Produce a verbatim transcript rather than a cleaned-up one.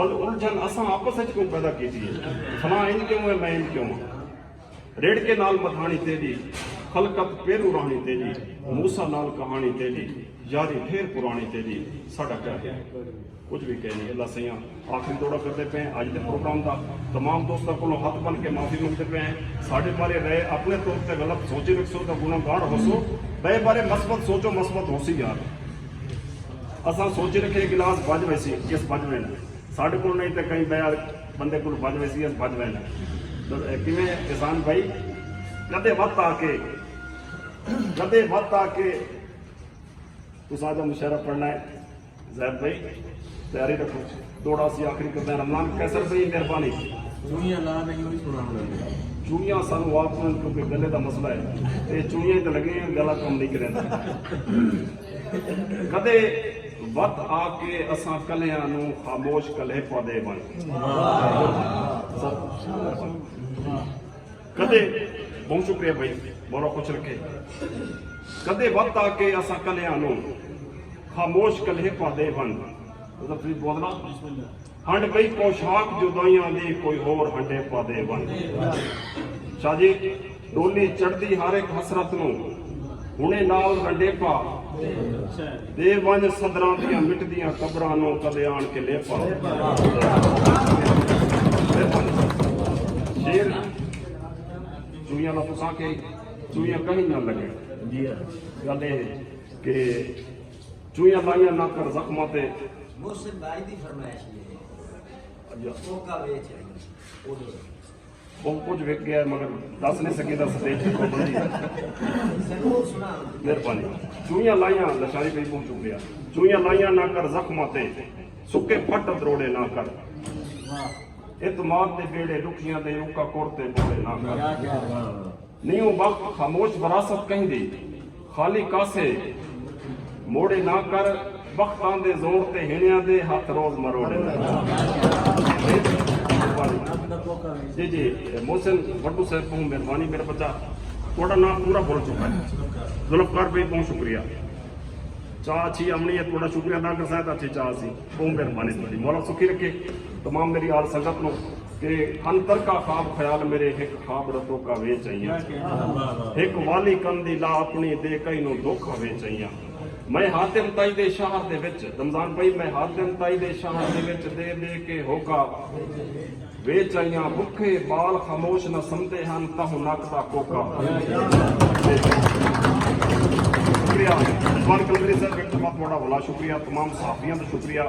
ول الجھن اساں آپس اچ کیوں پیدا کیتی ہے؟ فلاں انج کیوں ہے، میں انج کیوں ہاں؟ ریڑکے نال مدھاݨی تیݙی، خلقت پیروں راہݨی تیݙی، موسیٰ نال کہاݨی تیݙی، یاری ڈھیر پراݨی تیݙی، ساݙا کیا ہے؟ کجھ وی کائنی۔ اللہ سئیاں، آخری دورہ کردے پئے ہیں اڄ دے پروگرام دا۔ تمام دوستاں کولوں ہتھ بن کے معافی منگدے پئے ہیں۔ ساݙے بارے رائے اپݨے طور تے غلط سوچی رکھسو تاں گناہ گار ہوسو، ٻئے بارے مثبت سوچو، مثبت ہوسی یار۔ اساں سوچی رکھے گلاس بھڄ ویسی، کس بھڄ وینا۔ ساݙے کول نہیں تے کہیں ٻئے بندے کول بھڄ ویسی، اس بھڄ وینا۔ تاں کیویں احسان بھائی، کدے وقت آ کے، کدے وقت آ کے تساں دا مشاعرہ پڑھݨا ہے۔ زید بھائی، تیاری رکھو۔ دوڑا سی آخری کردے ہیں۔ رمضان قیصر بھائی، مہربانی۔ چوڑیاں لا نہیں ہوئی سناوݨ لڳے۔ چوڑیاں سانوں آپ کوں، کیونکہ گلے دا مسئلہ ہے۔ تے چوڑیاں تے لڳے ہیں، گلا کم نہیں کریندا۔ کدے وت آ کے اساں کلیاں نوں خاموش کلیپا دے ونڄ۔ کدے، بہت شکریہ بھائی، مولا خوش رکھے۔ کدے وت آ کے اساں کلیاں نوں خاموش کلیپا دے ونڄ۔ مطلب تسی بولنا، ہنڈ ڳئی پوشاک جدائیاں دی، کوئی ہور ہنڈیپا دے ونڄ۔ شاہ جی، ݙولی چڑھدی ہر ہک حسرت نوں، ہݨے نال رنڈیپا دے ونڄ، صدراں دیاں مٹدیاں قبراں نوں کدے آن کے لیپا۔ شیر، چوڑیاں دا تساں کے، چوڑیاں کہیں نہ لڳے۔ گل اے ہے کہ چوڑیاں لائیاں نہ کر زخماں تے۔ محسن بھائی دی فرمائش ہے۔ اچھا۔ موقع ویچ آئی۔ بہت کجھ وک ڳیا ہے، مگر ݙس نہیں سڳیندا، سٹیج دی پابندی ہے۔ مہربانی۔ چوڑیاں لائیاں، لشاری پئی پہنچ چکیا۔ چوڑیاں لائیاں نہ کر زخماں تے، سکے پھٹ دروڑے نہ کر۔ اعتماد دے ٻیڑے ݙکھیاں دے، اکا کر تے بوڑے نہ کر۔ نہیں او وقت خاموش وراثت کہیں دی، خالی کاسے موڑے نہ کر، بختاں دے زور تے ہنڑیاں دے ہتھ روز مروڑے نہ کر۔ جی جی، محسن وڈو صاحب بہوں مہربانی میرا بچہ، تہاڈا ناں پورا بھل چکا ہے۔ ذوالفقار بھائی بہوں شکریہ۔ چاہ اچھی آونی ہے، تہاڈا شکریہ ادا کرساں تاں اچھی چاہ اسی۔ بہوں مہربانی تہاڈی، مولا سکھی رکھے تمام میری آل سنگت نوں۔ کہ انتر کا خواب خیال میرے، ہک خواب رتوکا ویچ آئیاں۔ ہک والی کن دی لا اپنی دے، کہیں نوں دھوکا ویچ آئیاں۔ میں حاتم تائی دے شہر دے وچ، رمضان بھائی، میں حاتم تائی دے شہر دے وچ دے دے کے ہوکا ویچ آئیاں۔ بکھے ٻال خاموش نہ سمدے ہن، تہوں نک دا کوکا۔ شکریہ عثمان قلندری صاحب، ہک دفعہ تہاڈا ولا شکریہ، تمام صحافیاں دا شکریہ۔